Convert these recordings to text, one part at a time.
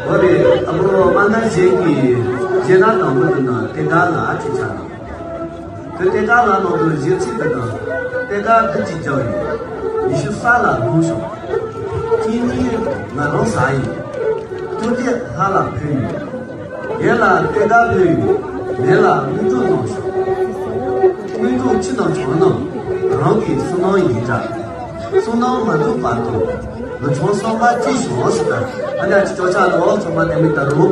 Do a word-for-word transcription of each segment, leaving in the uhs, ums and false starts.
འོ་རེད། ཨ་ཕོ་མ་ན་གཞན་གྱི་གཞན་རང་དང་པོ་དེ་ན་ཏེ་ཀ་ལ་ཨ་ཅེ་ཆ་ན། དེ་ཏེ་ཀ་ལ་ནང་དུ་གཞན་ཚིག་དེ་དང་ཏེ་ཀ་དེ་གཅིག་རྒྱག་ཡོད། ཉི་ཤུ་རྩ་ལ་ལྷུང་ཤོག་སྐྱེ་གནས་ང་རང་ཟ་ཡིན། སྐྱོ་དེ་ལྷ་ལ་ཕུལ་ཡོད། ཡེ་ལ་ཏེ་ཀ་ཕུལ་ཡོད། མེ་ལ་དངོས་གྲུབ་གནང་ཤོག་དངོས་གྲུབ་ཕྱི་དང་བྱང་རྣམས་རང་གི་བསོད་ནམས་ཡིན་འདྲ། བསོད་ནམས་མ་འདུས་བར་དུ་ལུས་ཕུང་གསུམ་པ་སྐྱེ་ཤོག་ཟེར་ད། ཨ་ནི་ཅི་ཅོག་ཆ་ལོ་ཚང་མ་དེ་མི་ལྟ་རུ།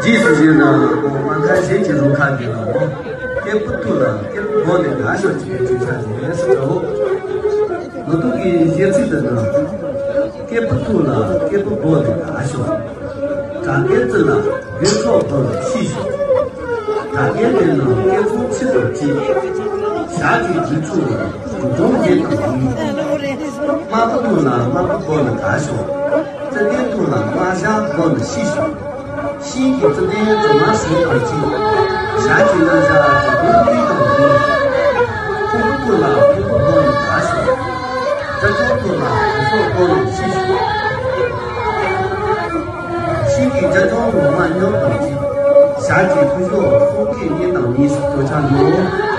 རྗེས་སུ་ཡི་རང་དབང་ཁ་གཞན་གྱི་རུ་ཁག་གི་ནང་སྐད་བུ་ཐུག་ལ་སྐད་བུ་སྦོ་ནས་དགའ་ཤོག་ཅེས་པའི་གྲོས་འཆར་ཡིན་ཟེར་འདྲ་བོ། ལོ་ཏོག་གི་གཞས་ཚིག་འདི་ནི། སྐད་བུ་ཐུག་ལ་སྐད་བུ་སྦོ་ནས་དགའ་ཤོག་གྲགས་སྐད་ཙི་ལ་རྒོད་ཚོགས་སྦོ་ནས་ཤི་ཤོག་གྲགས་སྐད་དེ་ནི་སྐད་ཚོགས་ཆི་དང་གཅིག་ཞག་གི་རྒྱུ་ཚོགས་ལ་འབྲོང་རྒྱལ་དུ་ཡིན། དམར་པོ་ཐུག་ལ་དམར་པོ་སྦོ་ནས་དགའ་ཤོག་ཙི་ཏའི་ཐུག་ལ་དམར་ཞག་སྦོ་ནས་ཤི་ཤོག་ཤིང་གི་ཙི་ཏའི་གྲོ་མ་ཟིན་པར་གྱིས། ཞག་གི་རྣམ་གཞག་གྲོ་མའི་ལུས་དང་ལྡན། ཕུང་པོ་ཐུག་ལ་ཕུང་པོ་སྦོ་ནས་དགའ་ཤོག་རྒྱ་མཚོ་ཐུག་ལ་རྒྱ་མཚོ་སྦོ་ནས་ཤི་ཤོག་ཤིང་གི་རྒྱ་ལྕོང་ངོ་མ་སྙོམས་དང་གཅིག་ཞག་གི་ཁུ་བྱུག་སོག་སྐད་སྙན་དང་གཉིས་སུ་ཐོས་འཆར་འདུག